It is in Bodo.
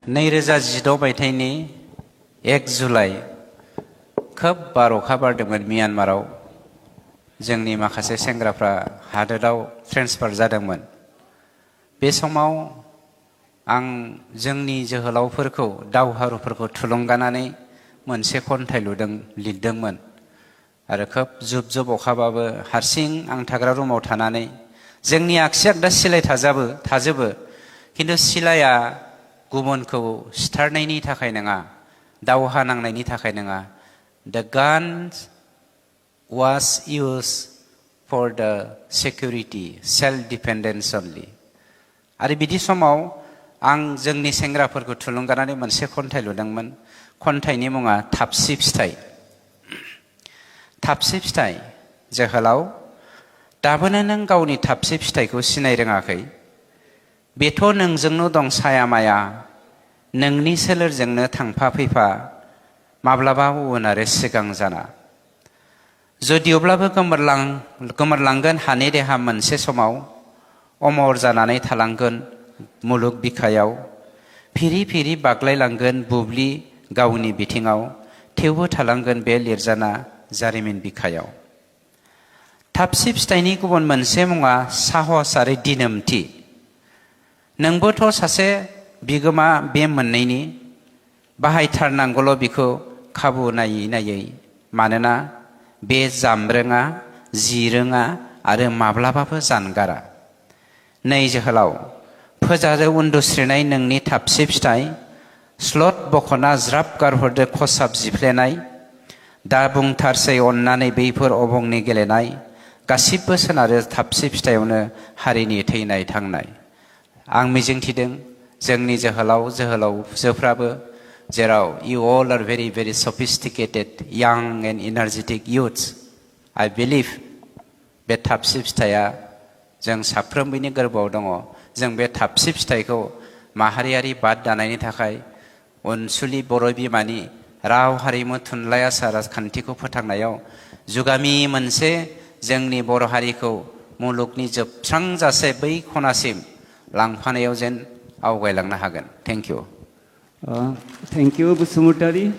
2016 मायथाइनि 1 जुलाइ खोब बार अखा बारदोंमोन म्यानमाराव। जोंनि माखासे सेंग्राफ्रा हादोराव ट्रेन्सफार जादोंमोन। बे समाव आं जोंनि जोहोलावफोरखौ दावहारुफोरखौ थुलुंगानानै मोनसे खन्थाइ लिरदोंमोन आरो खोब जुब जुब अखाबाबो हारसिं आं थाग्रा रुमाव थानानै जोंनि आगसि आगदा सिलाय थाजोबो खिन्थु सिलाया गुबुनखौ सिथारनायनि थाखाय नङा, दावहा नांनायनि थाखाय नङा। The guns was used for the security, self-defense only. आरो बिदि समाव आं जोंनि सेंग्राफोरखौ थुलुंगानानै मोनसे खन्थाइ लिरदोंमोन। खन्थाइनि मुङा थाबसि फिथाइ। थाबसि फिथाइ, जोहोलाव, दाबोनो नों गावनि थाबसि फिथाइखौ सिनाय रोङाखै। बेथ' नोंजोंनो दं साया माया, नोंनि सोलेरजोंनो थांफा फैफा, माब्लाबा उन आरो सिगां जाना। जुदिअब्लाबो गोमोरलांगोन हानि देहा मोनसे समाव, अमर जानानै थालांगोन मुलुग बिखायाव। फिरि फिरि बाग्लायलांगोन बुब्लि गावनि बिथिङाव, थेवबो थालांगोन बे लिरजाना जारिमिन बिखायाव। थाबसि फिथाइनि गुबुन मोनसे मुङा साहस आरो दिदोमथि। नोंबोथ' सासे बिगोमा बे मोननैनि, बाहायथारनांगौल' बिखौ खाबु नायै नायै। मानोना बे जामब्रोङा, जिरोङा आरो माब्लाबाबो जानगारा। नै जोहोलाव, फोजारो उन्दुस्रिनाय नोंनि थाबसि फिथाइ, स्लद बख'ना ज्राब गारहरदो खसाब जिफ्लेनाय। दा बुंथारसै अननानै बैफोर अबंनि गेलेनाय, गासिबो सोनारो थाबसि फिथाइयावनो हारिनि थैनाय थांनाय। आं मिजिंथिदों जोंनि जोहोलावजोफ्राबो, जेराव you all are very very sophisticated, young and energetic youths, I believe बे थाबसि फिथाइया जों साफ्रोमबोनि गोरबोआव दङ। जों बे थाबसि फिथाइखौ माहारियारि बाद दानायनि थाखाय अनसुलि बर' बिमानि राव हारिमु थुनलाइ आसार खान्थिखौ फोथांनायाव जुगामि मोनसे जोंनि बर' हारिखौ मुलुगनि जोबस्रांजासे बै खनासिम लांफानायाव जेन आवगायलांनो हागोन। Thank you. Thank you, Busumutari.